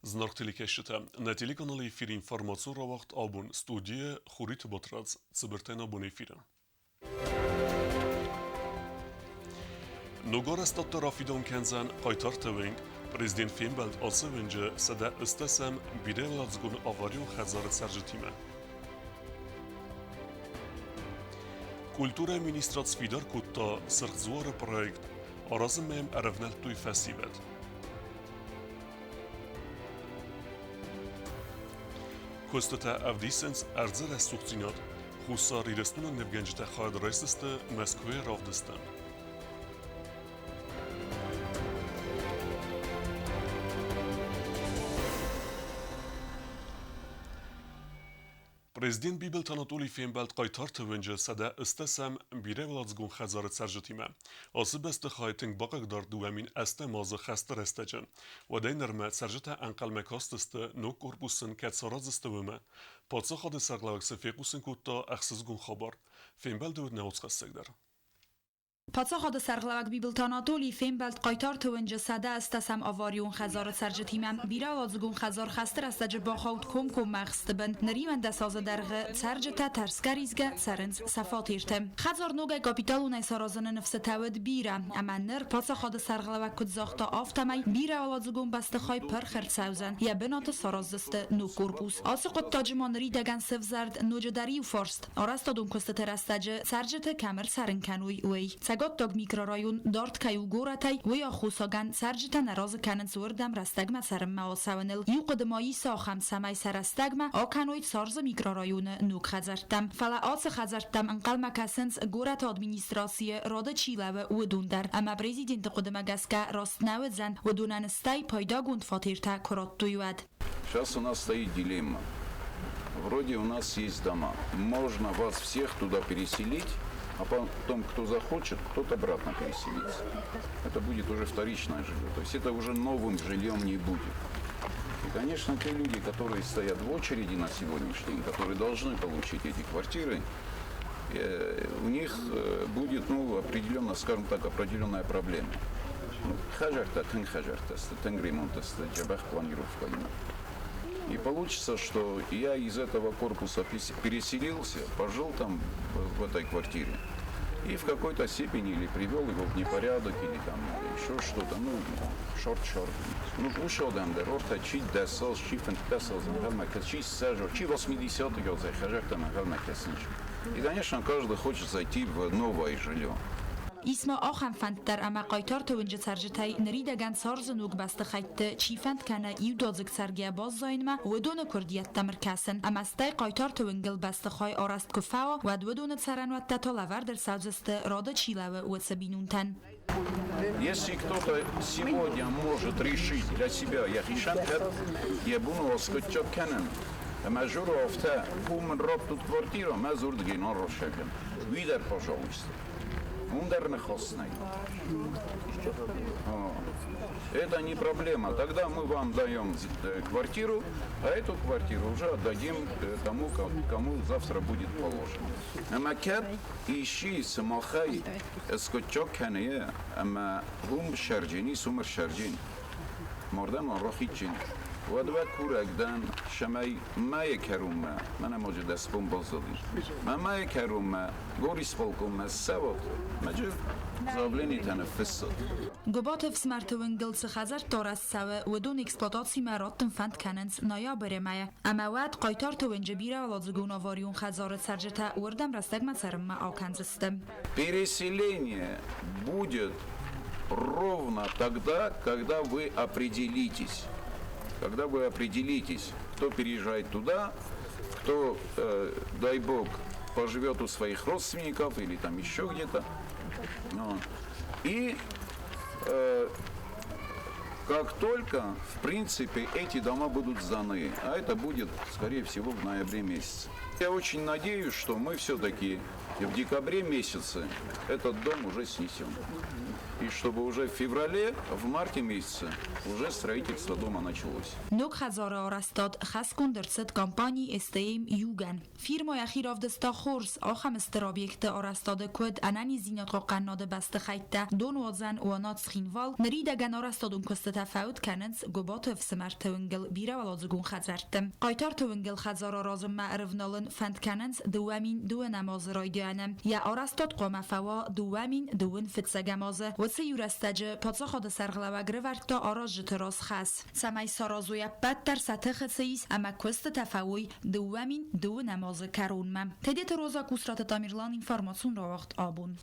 Зынаргъ телекӕсджытӕ, нӕ телеканалы эфиры информацион рауагъд абон студийӕ Хуриты Батрадз цыбыртӕй нӕ бон эфиры. Ног арӕзтадты рафидауын кӕндзӕн Хъайтарты уынг. Президент фембӕлд ацы уынджы 180 бирӕуӕладзыгон аварион хӕдзары цӕрджытимӕ. Культурӕйы министрад сфидар кодта Сырх дзуары проект, аразынмӕ йӕм ӕрӕвнӕлдтой фӕсивӕд. Куыстытӕ ӕвдисынц ӕрдзы рӕсугъддзинад. Хуссар Ирыстоны нывгӕнджытӕ хайад райсдзысты Мӕскуыйы равдысты. Президент Бибылты Анатолий фембӕлд Хъайтарты уынджы 108 бирӕуӕладзыгон хӕдзары цӕрджытимӕ. Ацы бӕстыхай тынг бахъыгдард 2008 азы хӕсты рӕстӕджы. Уӕдӕй нырмӕ цӕрджытӕ ӕнхъӕлмӕ кастысты, ног корпус сын кӕд сараздзысты, уымӕ. Паддзахады сӕргълӕууӕг сын фехъусын кодта ӕхсызгон хабар. Фембӕлды уыд нӕ уацхӕссӕг дӕр. Паддзахады сӕргълӕууӕг Бибылты Анатолий фембӕлд Хъайтарты уынджы 108 аварион хӕдзары цӕрджытимӕ. Бирӕуӕладзыгон хӕдзар хӕсты рӕстӕджы бахауд комкоммӕ ӕхсты бын. Ныр 11 азы дӕргъы цӕрджытӕ тӕрсгӕ-ризгӕ цӕрынц сӕ фатерты. Хӕдзар ногӕй капиталонӕй саразыны ныфсытӕ уыд бирӕ. Ӕмӕ ныр паддзахады сӕргълӕууӕг куыд загъта, афтӕмӕй бирӕуӕладзыгон бӕстыхай пырх ӕрцӕудзӕн, йӕ бынаты сараздзысты ног корпус. Ацы хъуыддаджы ма ныридӕгӕн сӕвзӕрд ноджыдӕр иу фарст. Арӕзтадон куыстыты рӕстӕджы цӕрджыты кӕм ӕрцӕрын кӕной, уый. Цӕгаттаг микрорайон дард кӕй у горӕтӕй, уый аххосагӕн цӕрджытӕ нӕ разы кӕнынц уырдӕм рӕстӕгмӕ цӕрынмӕ ацӕуыныл. Иу хъуыды ма ис ахӕм, цӕмӕй сӕ рӕстӕгмӕ акӕной Царзы микрорайоны ног хӕдзӕрттӕм. Фӕлӕ ацы хӕдзӕрттӕм ӕнхъӕлмӕ кӕсынц горӕты администрацийы рады чи лӕууы, уыдон дӕр. Ӕмӕ президенты хъуыдымӕ гӕсгӕ раст нӕ уыдзӕн, уыдонӕн стӕй пайдагонд фатертӕ куы радтой, уӕд. Сейчас у нас стоит дилемма. Вроде у нас есть дома. Можно вас всех туда переселить, а потом, кто захочет, тот обратно переселится. Это будет уже вторичное жилье. То есть это уже новым жильем не будет. И, конечно, те люди, которые стоят в очереди на сегодняшний день, которые должны получить эти квартиры, у них будет, ну, определенно, скажем так, определенная проблема. Хӕдзӕрттӕ тынг хӕдзӕрттӕ сты, тынг ремонттӕ сты, дзӕбӕх планировкӕимӕ. И получится, что я из этого корпуса переселился, пожил там в этой квартире. И в какой-то степени или привел его в непорядок, или там еще что-то, ну, шорт-шорт. Ну, ушел там, дер орта, чи десал, чи фентесал, чи сажо, чи 80 И, конечно, каждый хочет зайти в новое жилье. Ис ма ахӕм фӕнд дӕр, ӕмӕ Хъайтарты уынджы цӕрджытӕй ныридӕгӕн Царзы ног бӕстыхӕйтты чи фӕнд кӕны иудадзыг цӕргӕ баззайынмӕ, уыдоны куырдиӕттӕм ӕркӕсын. Ӕмӕ стӕй Хъайтарты уынгыл бӕстыхай арӕзт куы фӕуа, уӕд уыдоны цӕрӕнуӕттӕ та лӕвӕрд ӕрцӕудзысты, рады чи лӕууы, уыцы бинонтӕн. Если кто-то сегодня может решить для себя, йӕхицӕн кӕд йӕ бон у аскъуыддзаг кӕнын, ӕмӕ журы афтӕ, уым раттут квартирӕ, мӕ дзурдгӕй нал расӕгӕн. Уый дӕр, пожалуйста. Уым дӕр ныхас нӕй. Это не проблема. Тогда мы вам даем квартиру, а эту квартиру уже отдадим тому, кому завтра будет положено. Ӕмӕ кӕд исчи сымахӕй скъуыддзаг кӕны ӕмӕ уым сӕрджын ис, уым ӕрсӕрджын, мардӕм арӕхитджын, уӕд уӕ курӕг дӕн, цӕмӕй мӕйы кӕронмӕ, мӕнӕ ноджы 10 бон баззадис, мӕ мӕйы кӕронмӕ горисполкоммӕ ссӕуӕд, мӕджы заявлениетӕ ныффыссӕд. Гуыбаты ӕфсымӕрты уынгыл цы хӕдзӕрттӕ арӕзт цӕуы, уыдон эксплуатацимӕ раттын фӕнд кӕнынц ноябры мӕйы. Ӕмӕ уӕд Хъайтарты уынджы бирӕуӕладзыгон аварион хӕдзары цӕрджытӕ уырдӕм рӕстӕгмӕ цӕрынмӕ акӕндзысты. Переселение будет ровно тогда, когда вы определитесь. Когда вы определитесь, кто переезжает туда, кто, дай бог, поживет у своих родственников или там еще где-то. И как только, в принципе, эти дома будут сданы, а это будет, скорее всего, в ноябре месяце. Я очень надеюсь, что мы все-таки в декабре месяце этот дом уже снесем. И чтобы уже в феврале, в марте месяце уже строительство дома началось. Ног хӕдзары арӕзтад хӕсгонд ӕрцыд компани STM Юг-ӕн. Фирмӕ йӕхи равдыста хорз, ахӕм стыр объекты арӕзтады куыд ӕнӕниздзинадхъахъхъӕнынады бӕстыхӕйттӕ, донуадзӕн Уанат-Цхинвал, ныридӕгӕн арӕзтадон куыстытӕ фӕуд кӕнынц Гуыбаты ӕфсымӕрты уынгыл бирӕуӕладзыгон хӕдзӕртты. Хъайтарты уынгыл хӕдзар аразынмӕ ӕрывналын фӕнд кӕнынц 2002 азы райдианы. Йӕ арӕзтад хъуамӕ фӕуа 2021 фыццӕгӕм азы. Уыцы иурӕстӕджы паддзахады сӕргълӕууӕг рывӕрдта аразджыты раз хӕс, цӕмӕй саразой ӕппӕт дӕр сӕ тыхы цы ис ӕмӕ куыстытӕ фӕуой 2002 азы кӕронмӕ. Тедеты Роза, Кусраты Тамерлан, информацион рауагъд Абон.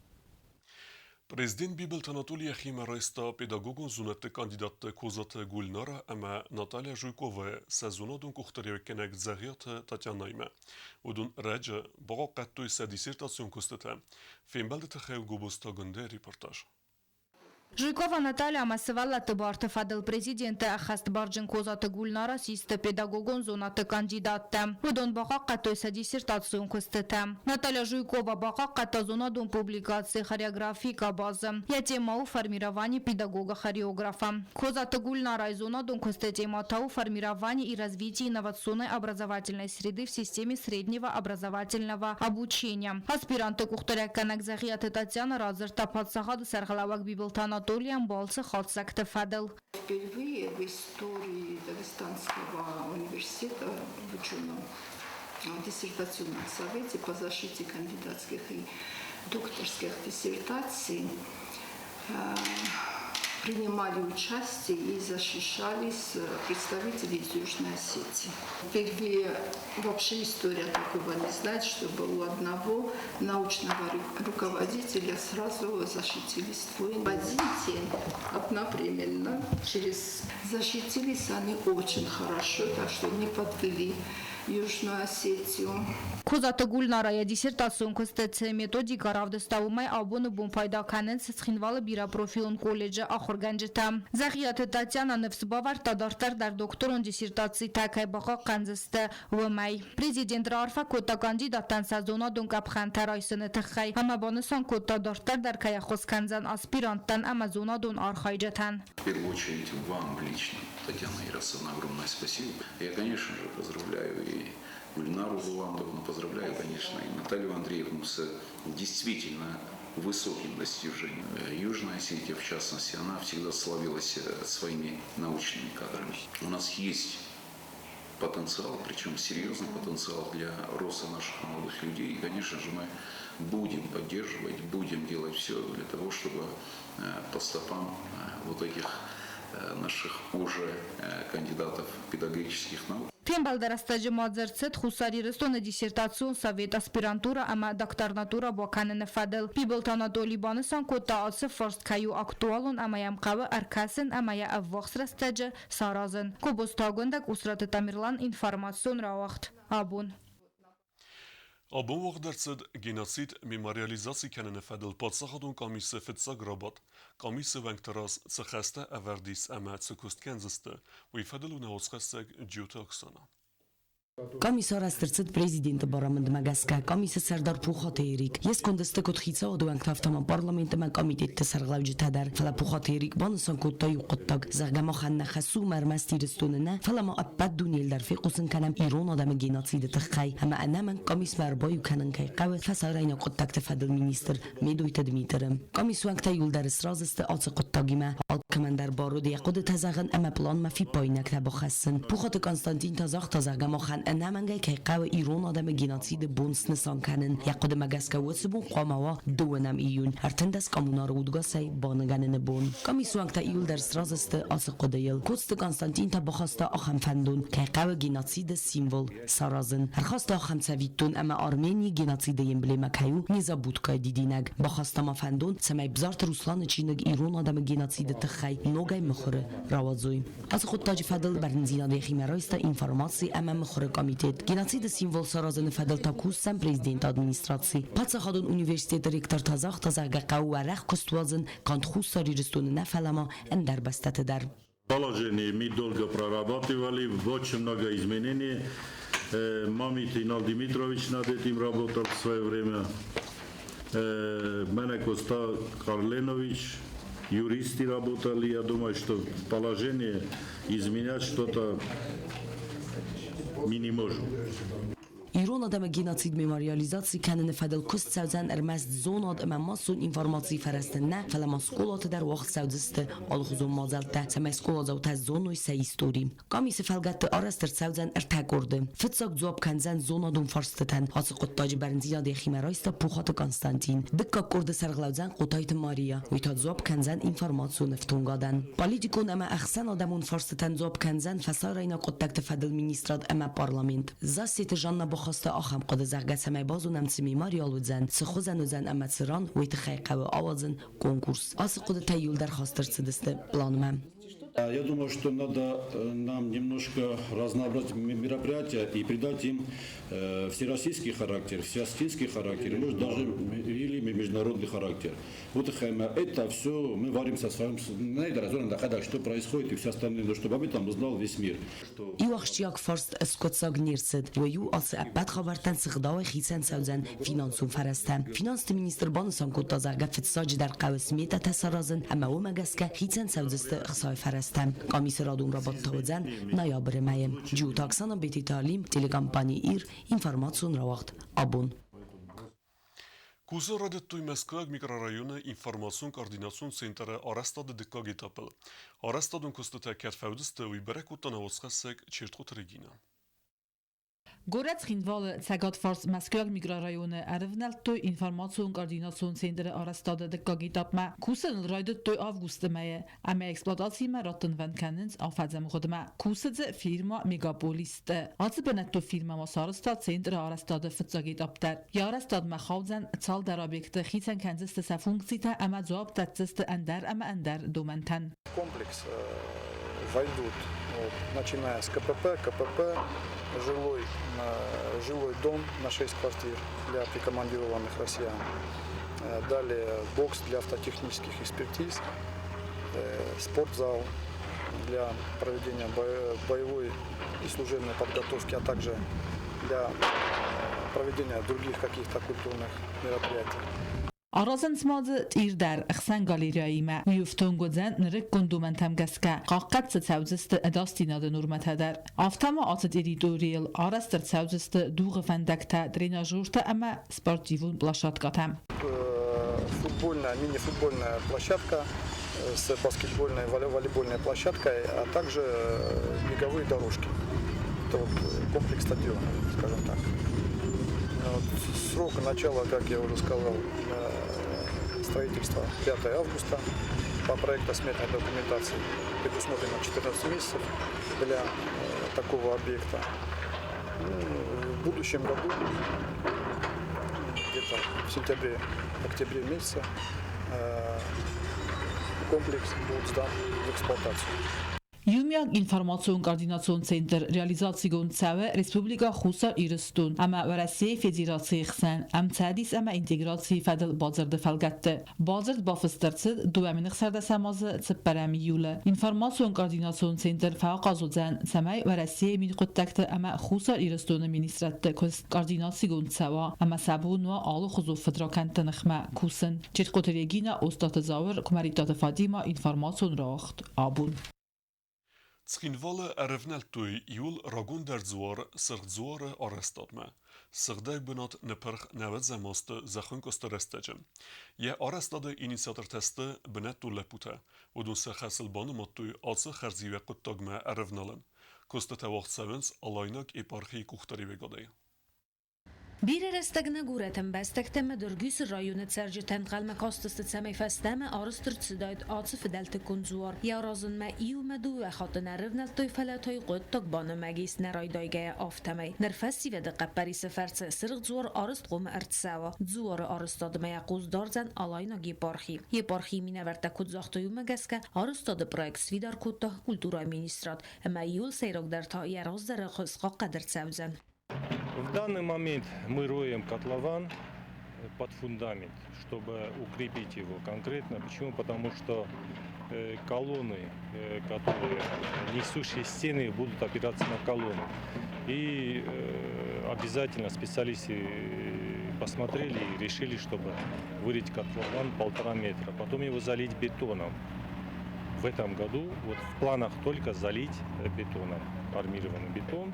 Президент Бибылты Анатоли йӕхимӕ райста педагогон зонӕдты кандидатты Козаты Гульнара ӕмӕ Наталья Жуйковайы сӕ зонадон къухдариуӕггӕнӕг Дзӕгъиаты Татьянаимӕ. Уыдон ӕрӕджы бахъахъхъӕдтой сӕ диссертацион куыстытӕ. Фембӕлды тыххӕй Гобозты Агуындӕйы репортаж. Жуйкова Наталья ӕмӕ сывӕллӕтты барты фӕдыл президенты ӕххӕстбарджын Козаты Гульнара систы педагогон зонӕдты кандидаттӕ. Уыдон бахъахъхъӕдтой сӕ диссертацион куыстытӕ. Наталья Жуйкова бахъахъхъӕдта зонадон публикаци хореографийы къабазы. Йӕ темӕ у формирование педагога-хореографа. Козаты Гульнарайы зонадон куысты темӕ та у формирование и развитие инновационной образовательной среды в системе среднего образовательного обучения. Аспиранты къухдарӕггӕнӕг Дзӕгъиаты Татьяна радзырдта паддзахады сӕргълӕууӕг Бибылты Анатолийӕн балцы хатдзӕгты фӕдыл. Впервые в истории Дагестанского университета в ученом диссертационном совете по защите кандидатских и докторских диссертаций принимали участие и защищались представители из Южной Осетии. Впервые вообще история такого не знает, чтобы у одного научного руководителя сразу защитились двое. В один день одновременно через защитились они очень хорошо, так что не подвели Южную Осетию. Козаты Гульнара йӕ диссертацион куысты методикӕ равдыста, уымӕй абоны бон пайда кӕнынц Цхинвалы бирӕпрофилон колледжы ахуыргӕнджытӕ. Дзӕгъиаты Татьяна ныфс бавӕрдта, дарддӕр дӕр докторон диссертацитӕ кӕй бахъахъхъӕндзысты, уымӕй. Президент раарфӕ кодта кандидаттӕн сӕ зонадон къӕпхӕнтӕ райсыны тыххӕй ӕмӕ банысан кодта, дарддӕр дӕр кӕй ӕххуыс кӕндзӕн аспиранттӕн ӕмӕ зонадон архайджытӕн. В первую очередь вам лично, Татьяна Ярославовна, огромное спасибо. Я, конечно же, поздравляю и Гульнару Буландовну, поздравляю, конечно, и Наталью Андреевну с действительно высоким достижением. Южная Осетия, в частности, она всегда славилась своими научными кадрами. У нас есть потенциал, причем серьезный потенциал для роста наших молодых людей. И, конечно же, мы будем поддерживать, будем делать все для того, чтобы по стопам вот этих наших уже кандидатов педагогических наук. Фембӕлды рӕстӕджы ма дзырд цыд Хуссар Ирыстоны диссертацион совет аспирантура ӕмӕ докторнатура бакӕныны фӕдыл. Бибылты Анатоли банысан кодта, ацы фарст кӕй у актуалон ӕмӕ йӕм хъӕуы ӕркӕсын ӕмӕ йӕ ӕввахс рӕстӕджы саразын. Кобозты Агуындӕг, Усраты Тамерлан, информацион рауагъд Абон. Абон уагъд ӕрцыд геноцид мемориализаци кӕныны фӕдыл паддзахадон къамисы фыццаг рабадт. Къамисы уӕнгты раз цы хӕстӕ ӕвӕрд ис ӕмӕ цы куыст кӕндзысты, уый фӕдыл у нӕ уацхӕссӕг Джиоты Оксана. Къамис арӕзт ӕрцыд президенты барамындмӕ гӕсгӕ. Къамисы сӕрдар Пухаты Эрик. Йе сконды сты куыд хицауады уӕнгтӕ, афтӕ ма парламент ӕмӕ комитетты сӕргълӕуджытӕ дӕр. Фӕлӕ Пухаты Эрик банысан кодта иу хъуыддаг, зӕгъгӕ, махӕн нӕ хӕс у ӕрмӕст Ирыстоны нӕ, фӕлӕ ма ӕппӕт дунейыл дӕр фехъусын кӕнӕм ирон адӕмы геноциды тыххӕй ӕмӕ ӕнӕмӕнг къамисмӕ ӕрбаиу кӕнын кӕй хъӕуы фӕсарӕйнаг хъуыддӕгты фӕдыл министр Медойты Дмитры. Къамис уӕнгтӕ иуылдӕр сразы сты ацы хъуыддагимӕ. Алкӕмӕн дӕр бар уыд йӕ хъуыдытӕ зӕгъын ӕмӕ пъланмӕ фиппаинӕгтӕ бахӕссын. Пухаты Константин та загъта, зӕгъгӕ, махӕн ӕнӕмӕнгӕй кӕй хъӕуы ирон адӕмы геноциды бон снысан кӕнын. Йӕ хъуыдымӕ гӕсгӕ уыцы бон хъуамӕ уа 2 июнь, 13 коммунары удгасӕй баныгӕныны бон. Къамис уӕнгтӕ иуылдӕр сразы сты ацы хъуыдыйыл. Коцты Константин та бахаста ахӕм фӕндон, кӕй хъӕуы геноциды символ саразын. Ӕрхаста ахӕм цӕвиттон ӕмӕ Арменийы геноциды эмблемӕ кӕй у незабудкӕйы дидинӕг. Бахаста ма фӕндон, цӕмӕй Бзарты Русланы чиныг ирон адӕмы геноциды тыххӕй ногӕй мыхуыры рауадзой. Ацы хъуыддаджы фӕдыл бӕрндзинад йӕхимӕ райста информаци ӕмӕ мыхуыры комитет. Геноциды символ саразыны фӕдыл та кусдзӕн президенты администраци. Паддзахадон университеты ректор та загъта, зӕгъгӕ, хъӕуы уӕрӕх куыст уадзын канд Хуссар Ирыстоны нӕ, фӕлӕ ма ӕндӕр бӕстӕты дӕр. Положение мы долго прорабатывали, очень много изменений. Мамиты Инал Димитрович над этим работал в свое время. Мене Коста Карленович, юристы работали. Я думаю, что положение изменять что-то мы не можем. Ирон адӕмы геноцид мемориализаци кӕныны фӕдыл куыст цӕудзӕн ӕрмӕст зонад ӕмӕ массон информацийы фӕрӕзты нӕ, фӕлӕ ма скъолаты дӕр уагъд цӕудзысты алыхуызон мадзӕлттӕ, цӕмӕй скъоладзаутӕ зоной сӕ истори. Къамисы фӕлгӕтты арӕзт ӕрцӕудзӕн ӕртӕ къорды. Фыццаг дзуапп кӕндзӕн зонадон фарстытӕн. Ацы хъуыддаджы бӕрндзинад йӕхимӕ райста Пухаты Константин. Дыккаг къорды сӕргълӕудзӕн Хъотайты Мария. Уый та дзуапп кӕндзӕн информацион ифтонгадӕн. Политикон ӕмӕ ӕхсӕнадӕмон фарстытӕн дзуапп кӕндзӕн фӕсарӕйнаг хъуыддӕгты фӕдыл министрад ӕмӕ парламент. Зассеты Жанна бахаста ахӕм хъуыды, зӕгъгӕ, цӕмӕй базонӕм, цы мемориал уыдзӕн, цы хуызӕн уыдзӕн ӕмӕ цы ран, уый тыххӕй хъӕуы ауадзын конкурс. Ацы хъуыдытӕ иуылдӕр хаст ӕрцыдысты планмӕ. Я думаю, что надо нам немножко разнообразить мероприятия и придать им всероссийский характер, всеосетинский характер, может даже или международный характер. Вот это все мы варимся с вами, что происходит и все остальное, но чтобы об этом узнал весь мир. Иу ахсджиаг фарст ӕскъуыддзаг не рцыд, уый у, ацы ӕппӕт хабӕрттӕн цы гъдауӕй хицӕн цӕудзӕн финансон фӕрӕзтӕ. Финансты министр банысан кодта, зӕгъгӕ, фыццаджыдӕр хъӕуы сметӕтӕ саразын ӕмӕ уымӕ гӕсгӕ хицӕн цӕудзысты ӕхцайы фӕрӕзтӕ. Къамисы радон рабадт та уыдзӕн ноябры мӕйы. Джиоты Оксана, Бететы Алим, телекомпани «Ир», информацион рауагъд «Абон». Кусы райдыдтой Мӕскуыйаг микрорайоны информацион-координацион центры арӕзтады дыккаг этапыл. Арӕзтадон куыстытӕ кӕд фӕуыдысты, уый бӕрӕг кодта нӕ уацхӕссӕг Чертхъоты Регинӕ. Горӕт Цхинвалы цӕгатфарс Мӕскуыйаг микрорайоны ӕрывнӕлдтой информацион-координацион центры арӕзтады дыккаг этапмӕ. Кусыныл райдыдтой августы мӕйы ӕмӕ эксплуатацимӕ раттынвӕнд кӕнынц афӕдзы ӕмгъуыдмӕ. Кусы дзы фирма «Мегаполис»-ты. Ацы бынӕттон фирмӕ ма сарӕзта центры арӕзтады фыццаг этап дӕр. Йӕ арӕзтадмӕ хаудзӕн цалдӕр объекты, хицӕн кӕндзысты сӕ функцитӕ ӕмӕ дзуапп дӕтдзысты ӕндӕр ӕмӕ ӕндӕр домӕнтӕн. Комплекс войдут, вот, начиная с КПП, КПП, жилой дом на 6 квартир для прикомандированных россиян. Далее бокс для автотехнических экспертиз, спортзал для проведения боевой и служебной подготовки, а также для проведения других каких-то культурных мероприятий. Аразынц ма дзы цъир дӕр ӕхсӕн галерейӕимӕ. Уый ифтонг уыдзӕн нырыккон домӕнтӕм гӕсгӕ. Хъахъхъӕд дзы цӕудзысты ӕдасдзинады нормӕтӕ дӕр. Афтӕ ма ацы территорийыл арӕзт ӕрцӕудзысты дугъы фӕндӕгтӕ, тренажертӕ ӕмӕ спортивон площадкӕтӕ. Футбольная, мини-футбольная площадка с баскетбольной, волейбольной площадкой, а также беговые дорожки. Это вот комплекс стадиона, скажем так. Вот срок начала, как я уже сказал, строительства 5 августа. По проектно-сметной документации предусмотрено 14 месяцев для такого объекта. Ну, в будущем году, где-то в сентябре-октябре месяце, комплекс будет сдан в эксплуатацию. Иумиаг информацион-координацион центр реализацигонд цӕуы Республикӕ Хуссар Ирыстон ӕмӕ Уӕрӕсейы Федерацийы хсӕн ӕмцӕдис ӕмӕ интеграцийы фӕдыл бадзырды фӕлгӕтты. Бадзырд бафыст ӕрцыд 2016 азы 4 июлы. Информацион-координацион центр фӕахъаз уыдзӕн, цӕмӕй Уӕрӕсейы мидхъуыддӕгты ӕмӕ Хуссар Ирыстоны министрадты куыст координацигонд цӕуа ӕмӕ сӕ бон уа алыхуызон фыдракӕндты ныхмӕ кусын. Чертхъоты Регинӕ, Остъаты Зауыр, Куымӕридтаты Фатимӕ, информацион рауагъд «Абон». Цхинвалы ӕрӕвнӕлдтой иуыл рагондӕр дзуар Сырх дзуары арӕзтадмӕ. Сыгъдӕг бынат ныпырх нӕуӕдзӕм азты зӕххӕнкъуысты рӕстӕджы. Йӕ арӕзтады инициатортӕ сты бынӕттон лӕппутӕ. Уыдон сӕ хӕсыл банымадтой ацы хӕрзиуӕг хъуыддагмӕ ӕрӕвналын. Куыстытӕ уагъд цӕуынц Алайнаг епархийы къухдариуӕгадӕй. Бирӕ рӕстӕг нӕ горӕт ӕмбӕстӕгтӕ ӕмӕ Доргуисы районы цӕрджытӕ ӕнхъӕлмӕ кастысты, цӕмӕй фӕстӕмӕ арӕзт ӕрцыдаид ацы фыдӕлтыккон дзуар. Йӕ аразынмӕ иумӕ дыууӕ хатты нӕ рывнӕлдтой, фӕлӕ та йӕ хъуыддаг банымӕг ис нӕ райдайгӕйӕ, афтӕмӕй. Ныр фӕсивӕды хъӕппӕрисы фӕрцы Сырх дзуар арӕзтхъом ӕрцӕуа. Дзуары арӕзтадмӕ йӕ хъус дардзӕн Алайнаг епархи. Епархийы минӕвӕрттӕ куыд загътой, уымӕ гӕсгӕ арӕзтады проект сфидар кодта культурӕйы министрад ӕмӕ иуыл сӕйрагдӕр та йӕ раздӕры хуыз хъахъхъӕд ӕрцӕудзӕн. В данный момент мы роем котлован под фундамент, чтобы укрепить его конкретно. Почему? Потому что Колонны, которые несущие стены, будут опираться на колонны. И обязательно специалисты посмотрели и решили, чтобы вырыть котлован 1,5 метра, потом его залить бетоном. В этом году вот в планах только залить бетоном, армированный бетон.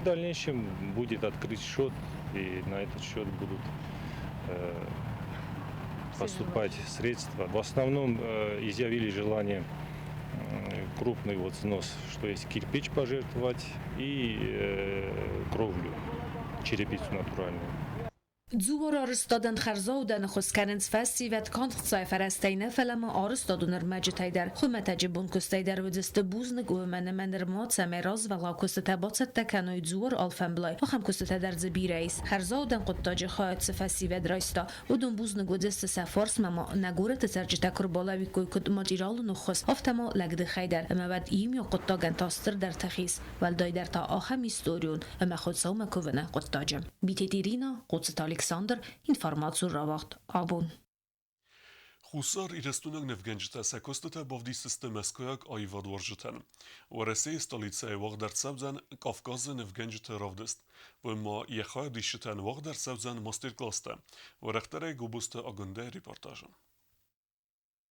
В дальнейшем будет открыт счет, и на этот счет будут поступать средства. В основном изъявили желание крупный вот взнос, что есть кирпич пожертвовать и кровлю, черепицу натуральную. Дзуар арӕзтадӕн хӕрзаудӕн ӕххуыс кӕнынц фӕсивӕд канд хцайы фӕрӕзтӕй нӕ, фӕлӕ ма арӕзтадон ӕрмӕджытӕй дӕр. Хуымӕтӕджы бонкуыстӕй дӕр уыдысты бузныг, уымӕн ӕмӕ нырма цӕмӕй развӕлгъау куыстытӕ бацӕттӕ кӕной дзуар алфӕмблай, ахӕм куыстытӕ дӕр дзы бирӕ ис. Хӕрзаудӕн хъуыддаджы хайад цы фӕсивӕд райста, уыдон бузныг уыдысты сӕ фарсмӕ ма нӕ горӕты цӕрджытӕ куы рбалӕууиккой куыд материалон ӕххуыс, афтӕ ма лӕгдыхӕй дӕр, ӕмӕ уӕд иумиаг хъуыддагӕн та стырдӕр тых ис, уӕлдайдӕр та ахӕм историон ӕмӕ Хуыцаумӕ кувыны хъуыддаджы. Битеты Ирина, Хъоцыты Александр, информацион рауагъд «Абон». Хуссар Ирыстонаг нывгӕнджытӕ сӕ куыстытӕ бавдисдзысты мӕскуыйаг аивадуарзджытӕн. Уӕрӕсейы столицӕйы уагъд ӕрцӕудзӕн Кавказы нывгӕнджыты равдыст. Уым ма йӕ хайадисджытӕн уагъд ӕрцӕудзӕн мастер-класстӕ. Уӕрӕхдӕрӕй Гобозты Агуындӕйы репортажы.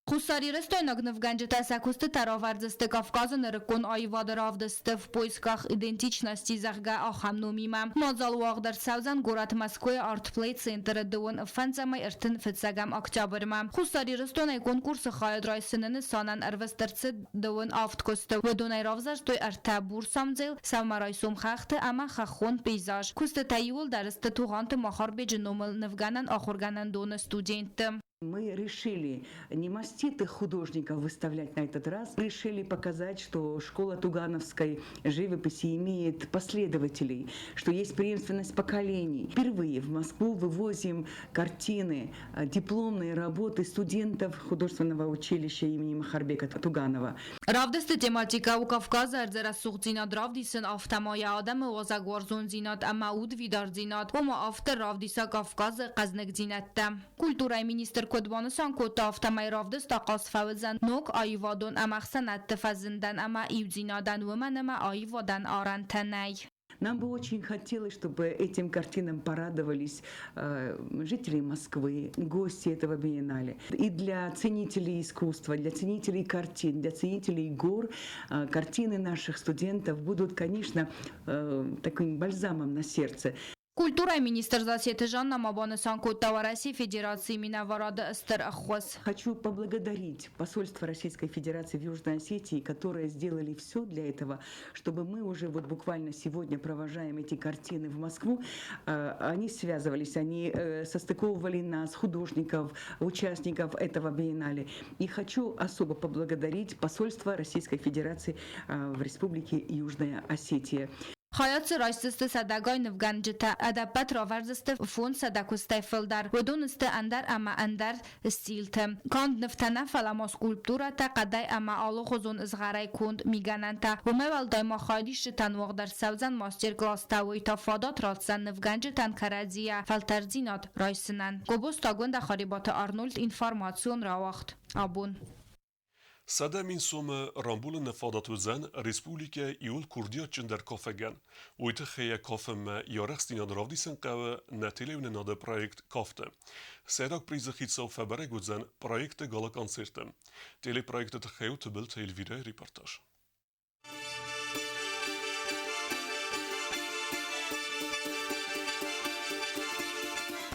Хуссарирыстойнаг нывгӕнджытӕ сӕ куыстытӕ равӕрдзысты Кавказы нырыккон аивады равдысты «В поисках идентичности», зӕгъгӕ, ахӕм номимӕ. Мадзал уагъд ӕрцӕудзӕн горӕт Мӕскуыйы Артплей-центры 25-ӕм октябрьмӕ. Хуссар Ирыстонӕй конкурсы хайад райсыны нысанӕн ӕрвыст ӕрцыд 27 куысты. Уыдонӕй равзӕрстой ӕртӕ бур самдзел, сӕумӕрайсом хӕхты ӕмӕ хӕххон пейзаж. Куыстытӕ иууылдӕр сты Тугъанты Махарбеджы номыл нывгӕнӕн ахуыргӕнӕндоны студентты. Мы решили не маститых художников выставлять на этот раз, решили показать, что школа тугановской живописи имеет последователей, что есть преемственность поколений. Впервые в Москву вывозим картины, дипломные работы студентов художественного училища имени Махарбека Туганова. Равдысты тематикӕ у Кавказы ӕрдзы рӕсугъддзинад равдисын, афтӕ ма йӕ адӕмы уазӕгуарзондзинад ӕмӕ удвидардзинад, ома автор равдиса Кавказы хъӕзныгдзинӕдтӕ. Культурӕйы министр куыд банысан кодта, афтӕмӕй равдыст ахъаз фӕуыдзӕн ног аивадон ӕмӕхсӕнадты фӕзындӕн ӕмӕ иудзинадӕн, уымӕн ӕмӕ аивадӕн арӕнтӕ нӕй. Нам бы очень хотелось, чтобы этим картинам порадовались жители Москвы, гости этого биеннале. И для ценителей искусства, для ценителей картин, для ценителей гор картины наших студентов будут, конечно, таким бальзамом на сердце. Культурӕйы министр Зассеты Жанна ма банысан кодта Уӕрӕсейы Федерацийы минӕварады стыр ӕххуыс. Хочу поблагодарить посольство Российской Федерации в Южной Осетии, которые сделали все для этого, чтобы мы уже вот буквально сегодня провожаем эти картины в Москву. Они связывались, они состыковывали нас, художников, участников этого биеннале. И хочу особо поблагодарить посольство Российской Федерации в Республике Южная Осетия. Хайад дзы райсдзысты сӕдӕгай нывгӕнджытӕ, ӕдӕппӕт равӕрдзысты 500 куыстӕй фылдӕр. Уыдон сты ӕндӕр ӕмӕ ӕндӕр стилты. Канд нывтӕ нӕ, фӕлӕ ма скульптурӕтӕ, хъӕдӕй ӕмӕ алыгъуызон згъӕрӕй конд мигӕнӕнтӕ. Уымӕй уӕлдай ма хайадисджытӕн уагъд ӕрцӕудзӕн мастер-класстӕ, уый та фадат ратдзӕн нывгӕнджытӕн кӕрӕдзийӕ фӕлтӕрддзинад райсынӕн. Гобозты Агуындӕ, Харебаты Арнольд, информацион рауагъд «Абон». 100 000 сомы рамбулыны фадат уыдзӕн республикӕйы иууыл курдиатджындӕр кафӕгӕн. Уый тыххӕй йӕ кафынмӕ йӕ арӕхстдзинад равдисын хъӕуы нӕ телеуынынады проект «Кафты». Сӕйраг призы хицау фӕбӕрӕг уыдзӕн проекты гала-концерты. Телепроекты тыххӕй у Тыбылты Эльвирӕйы репортаж.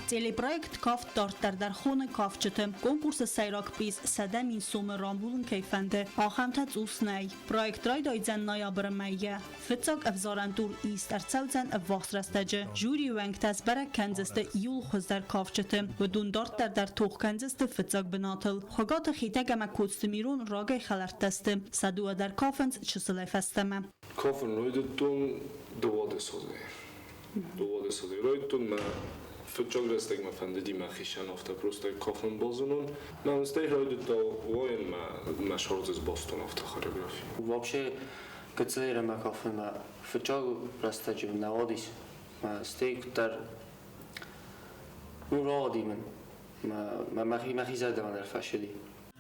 Телепроект «Кафт» дарддӕр дӕр хоны кафджыты. Конкурсы сӕйраг приз 100 000 сомы рамбулын кӕй фӕнды, ахӕмтӕ цъус нӕй. Проект райдайдзӕн ноябры мӕййӕ. Фыццаг ӕвзарӕн тур ист ӕрцӕудзӕн ӕввахс рӕстӕджы. Жюрийы уӕнгтӕ сбӕрӕг кӕндзысты иууыл хуыздӕр кафджыты. Уыдон дарддӕр дӕр тох кӕндзысты фыццаг бынатыл. Хуыгаты Хетӕг ӕмӕ Коцты Мирон рагӕй хӕлӕрттӕ сты. Сӕ дыууӕ дӕр кафынц чысылӕй фӕстӕмӕ. Кафын райдыдтон 12-азӕй. 12-азӕй райдыдтон мӕ фыццаг рӕстӕг мӕ фӕндыди мӕхицӕн афтӕ просто кафын базонон. Мӕ стӕй райдыдта уайын мӕ мӕ сӕрдзы сбастон афтӕ хореографи. Вообще гыццылӕй мӕ кафынмӕ фыццаг рӕстӕджы нӕ уадис. Стӕй куыддӕр ну рауади мын. Мӕ мӕхи зӕрдӕмӕ дӕр фӕцыди.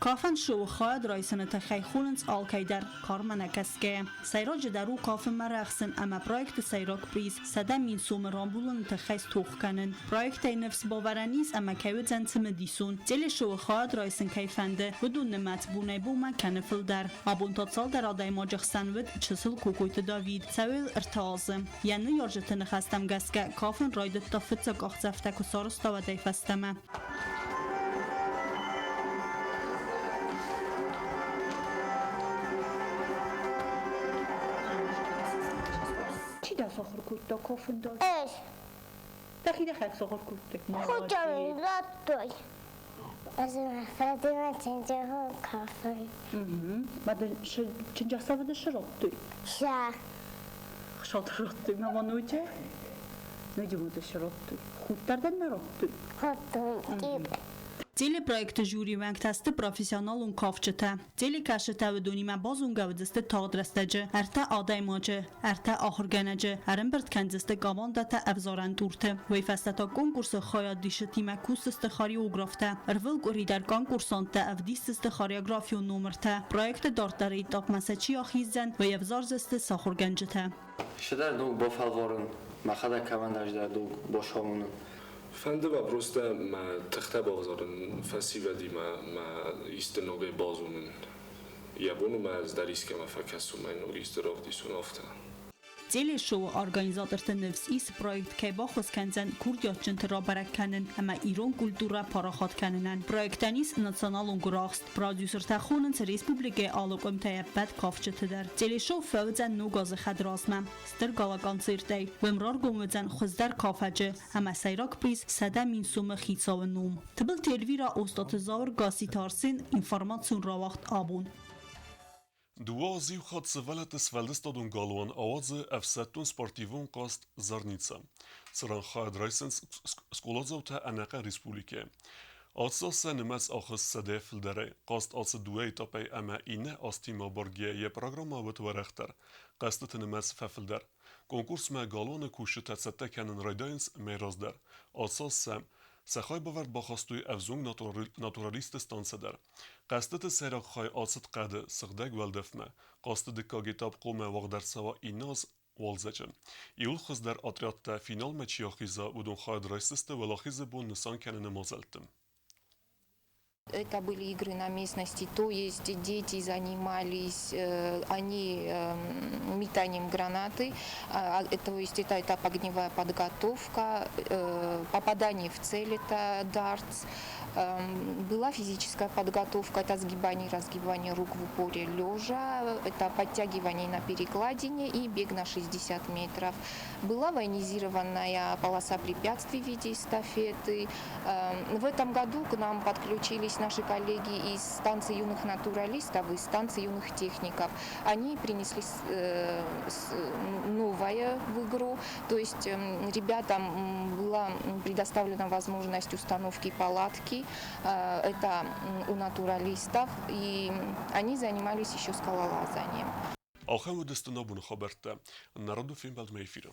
Кафӕн шоуы хайад райсыны тыххӕй хонынц алкӕй дӕр, кармӕ нӕ кӕсгӕйӕ. Сӕйраджыдӕр у кафынмӕ рӕхсын ӕмӕ проекты сӕйраг приз 100 000 сомы рамбулыны тыххӕй стох кӕнын. Проектӕй ныфс бавӕрӕн ис ӕмӕ кӕй уыдзӕн цымыдисон. Телешоуы хайад райсын кӕй фӕнды, уыдон нымӕц бонӕй-бонмӕ кӕны фылдӕр. Абон та цалдӕр адӕймаджы хсӕн уыд чысыл Кокойты Давид, цӕуыл 3 азы. Йӕ ныййарджыты ныхӕстӕм гӕсгӕ, кафын райдыдта фыццаг къахдзӕфтӕ куы сарӕзта, уӕдӕй фӕстӕмӕ. Чи дӕ сахуыр кодта кафын дӕр? Ӕз. Дӕхи дӕхӕдӕг сахуыр кодтай? Хуыцау радтой. Ӕз мӕ фӕдимӕ чындзӕхсӕв кафын. Ма дын чындзӕхсӕвы дын цы радтой? Сӕ. Хсаты радтой. Ма ноджы? Ноджы ма дын цы радтой? Худ дӕр дын нӕ радтой? Радтой. Телепроекты жюри уӕнгтӕ сты профессионалон кафджытӕ. Телекӕсджытӕ уыдонимӕ базонгӕ уыдзысты тагъд рӕстӕджы. Ӕртӕ адӕймаджы, ӕртӕ ахуыргӕнӕджы ӕрӕмбырд кӕндзысты командӕтӕ ӕвзарӕн турты. Уый фӕстӕ та конкурсы хайадисджытимӕ кусдзысты хореографтӕ. Ӕрвылкъуыри дӕр конкурсанттӕ ӕвдисдзысты хореографион номыртӕ. Проекты дарддӕры этапмӕ сӕ чи ахиздзӕн, уый ӕвзардзысты сӕ ахуыргӕнджытӕ. Цыдӕр ног бафӕлварын, мӕхӕдӕг кӕмӕн раздӕр ног бацамонын. Фӕнды мӕ просто мӕ тыхтӕ бавзарын фӕсивӕдимӕ, мӕ исты ногӕй базонын. Йӕ бон у мӕ ӕз дӕр искӕмӕ фӕкӕсон, мӕ ног исты равдисон афтӕ. Телешоуы организаторты ныфс ис, проект кӕй баххуыс кӕндзӕн курдиатджынты рабӕрӕг кӕнын ӕмӕ ирон культурӕ парахат кӕнынӕн. Проектӕн ис националон гуырахст. Продюсертӕ хонынц республикӕйы алы къуымтӕй ӕппӕт кафджыты дӕр. Телешоу фӕуыдзӕн ног азы хӕдразмӕ. Стыр гала-концертӕй уым раргом уыдзӕн хуыздӕр кафӕджы ӕмӕ сӕйраг приз 100 000 сомы хицауы ном. Тыбылты Эльвира, Остъаты Зауыр, Гасситы Арсен, информацион рауагъд «Абон». 2 азы иу хатт сывӕллӕтты сфӕлдыстадон галуан ауадзы ӕфсӕддон-спортивон хъазт «Зарница», цыран хайад райсынц скъоладзаутӕ ӕнӕхъӕн республикӕйӕ. Ацы аз сӕ нымӕц ахызт 100-ӕй фылдӕрӕй. Хъазт ацыд дыууӕ этапӕй ӕмӕ иннӕ азтимӕ абаргӕйӕ йӕ программӕ уыд уӕрӕхдӕр. Хъӕзтыты нымӕц фӕфылдӕр. Конкурсмӕ галуаны кусджытӕ цӕттӕ кӕнын райдайынц мӕй раздӕр. Ацы аз сӕм сӕ хайбавӕрд бахастой ӕвзонг натуралистты станцӕ дӕр. Хъӕзтыты сӕйраг хай ацыд хъӕды сыгъдӕг уӕлдӕфмӕ. Хъазты дыккаг этап хъуамӕ уагъд ӕрцӕуа иннӕ аз уалдзӕджы. Иууыл хуыздӕр отрядтӕ финалмӕ чи ахиза, уыдон хайад райсдзысты Уӕлахизы бон нысан кӕныны мадзӕлтты. Это были игры на местности, то есть дети занимались они метанием гранаты, то есть это этап огневая подготовка, попадание в цель, это дартс. Была физическая подготовка, это сгибание и разгибание рук в упоре лежа, это подтягивание на перекладине и бег на 60 метров. Была военизированная полоса препятствий в виде эстафеты. В этом году к нам подключились наши коллеги из станции юных натуралистов и станции юных техников. Они принесли новое в игру, то есть ребятам была предоставлена возможность установки палатки, это у натуралистов, и они занимались еще скалолазанием. Ахӕм уыдысты нӕ боны хабӕрттӕ. Нӕ радон фембӕлдмӕ эфиры.